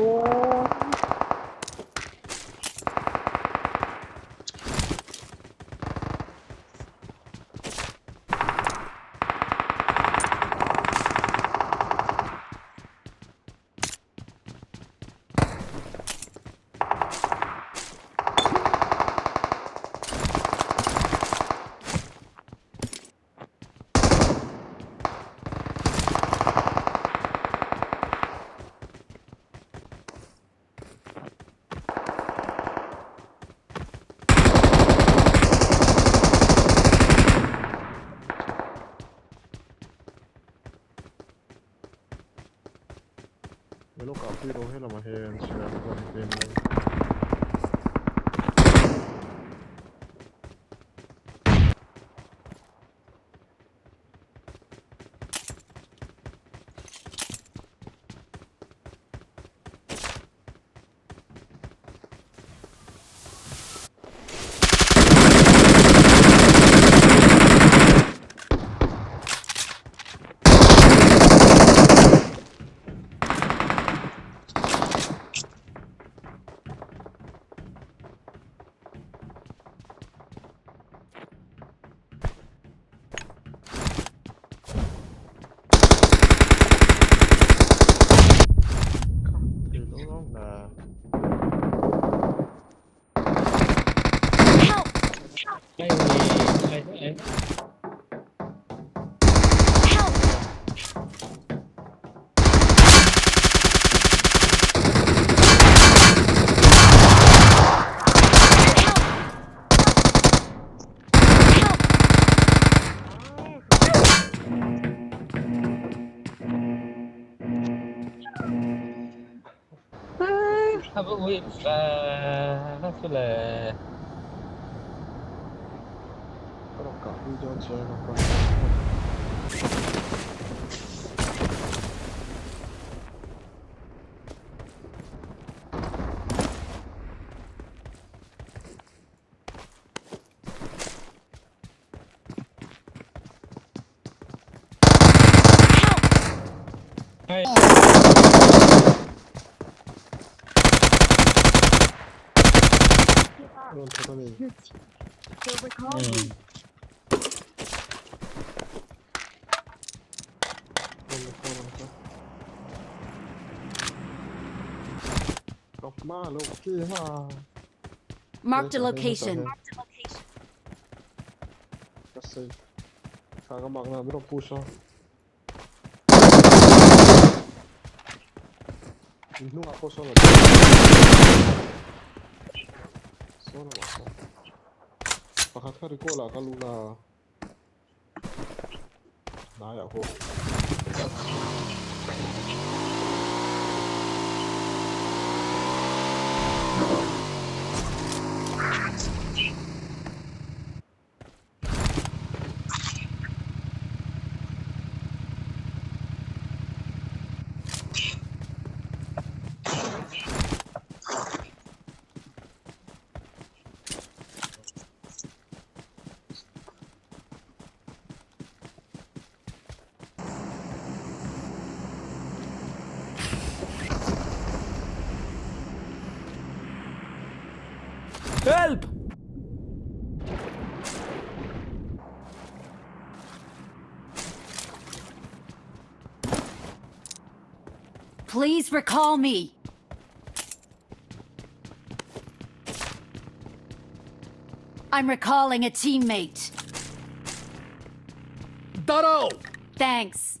Min lo kahpui lo helamah hian silai te pawh an pem mai. Help! Help! Help! Ka rawn kah pui dawn che a Rawn thawk a ni. Rawn la phone ang che. Ka hma lo khi ha. Marked a location. Ka safe. Kha ka mak na min rawn push a. In hnungah pawh sawn a Sawn a mah sawn. Pakhat kha recall ah ka lut a. Hnaiah pawh. Help! Please recall me. I'm recalling a teammate. Daro! Thanks.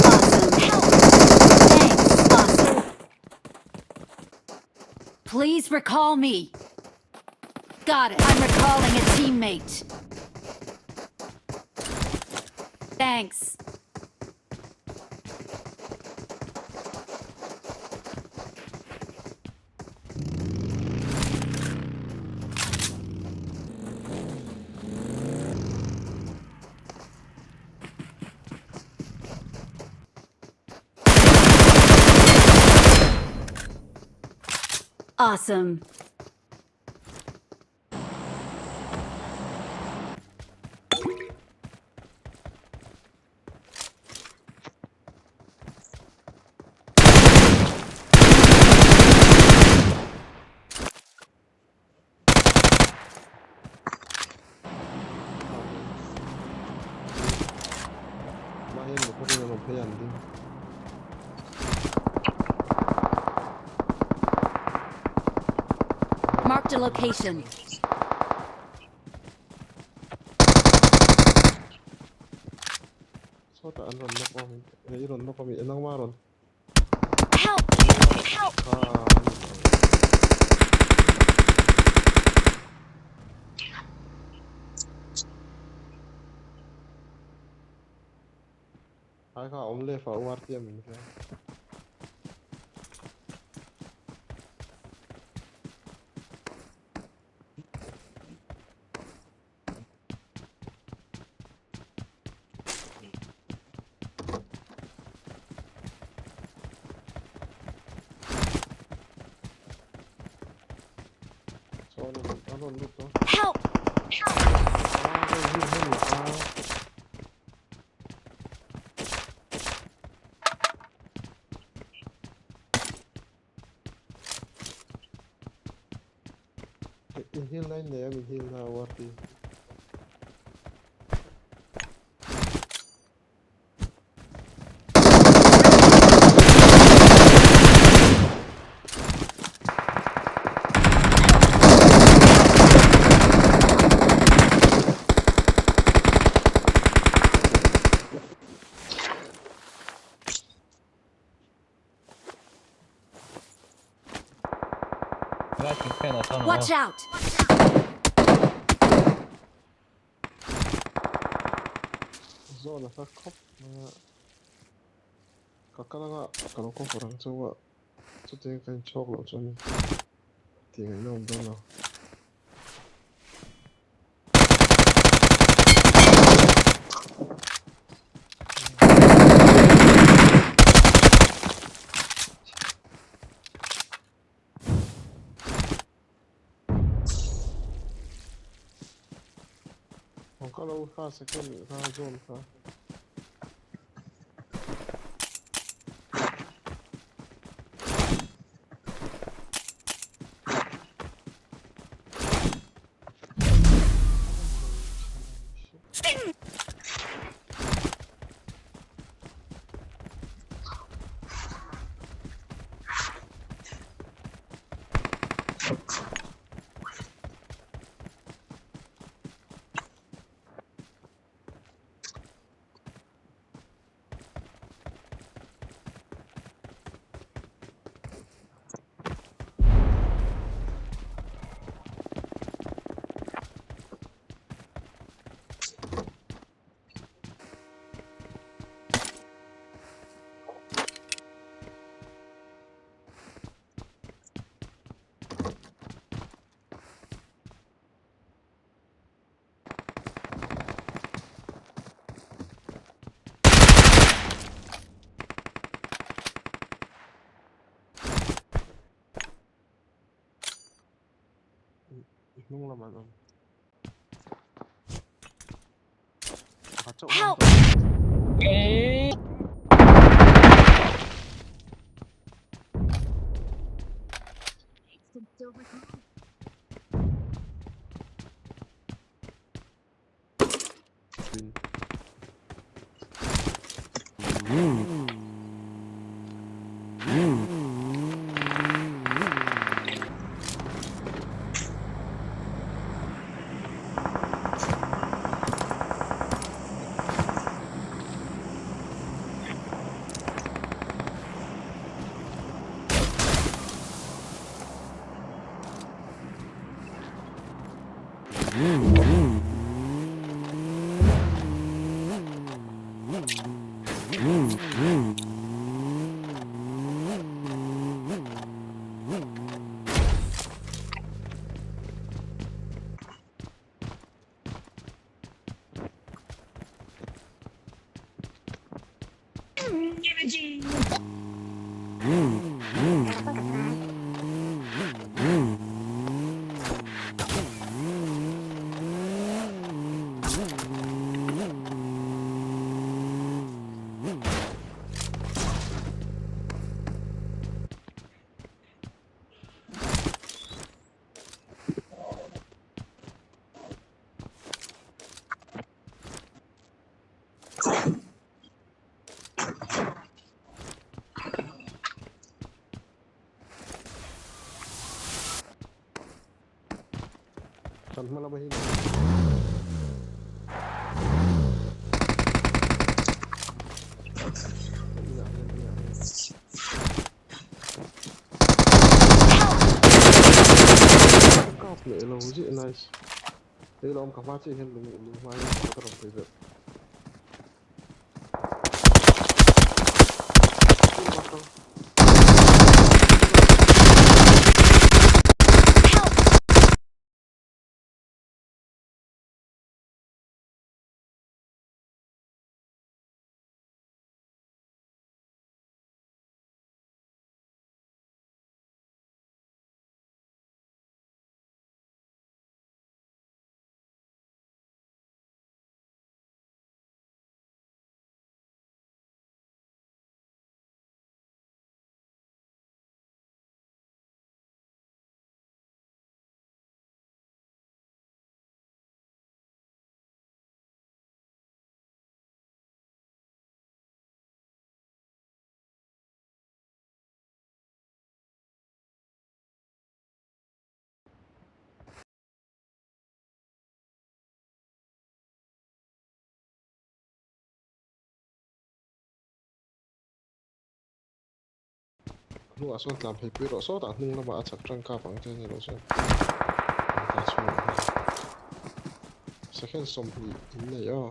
Awesome. Help! Thanks. Awesome. Please recall me. Got it. I'm recalling a teammate. Thanks. Awesome. Marked a location. Sawtah an rawn knock awm in i rawn knock awm i nangma rawn Help! Help! Kha a ni lo. Ai kha a awm lef a uar tia min veng. Help! In heal na in nei a min heal na a uar ti. Watch out! Zawn a hla khawp mai a, ka kal anga ka lo cover ang chu a, chutiang ka inchhawk loh chuan tih ngaihna awm dawn lo. Ang kalo kha second kha zone kha. I hnung lamah an awm. Pakhat chauh Help! Kan hma lama hi Kap leh lo zih nice. Hei lawm ka hma chiah hian lung lung hma hian pakhat a rawn phei ve. Hnungah sawn tlan phei pui rawh sawtah hnung lamah a chak tang kap ang che ni lo chuan ta chhungah hian second 20 in nei aw.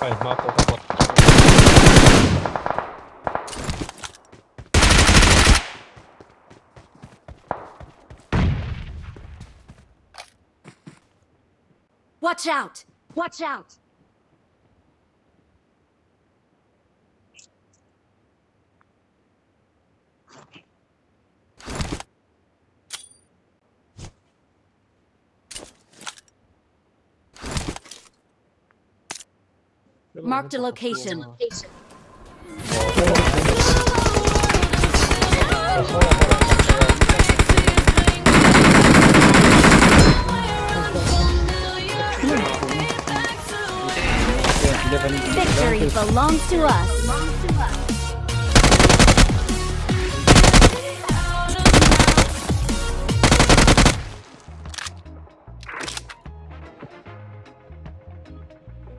Ai hma pawh ka pawt. Watch out! Watch out! Marked a location. Victory belongs to us.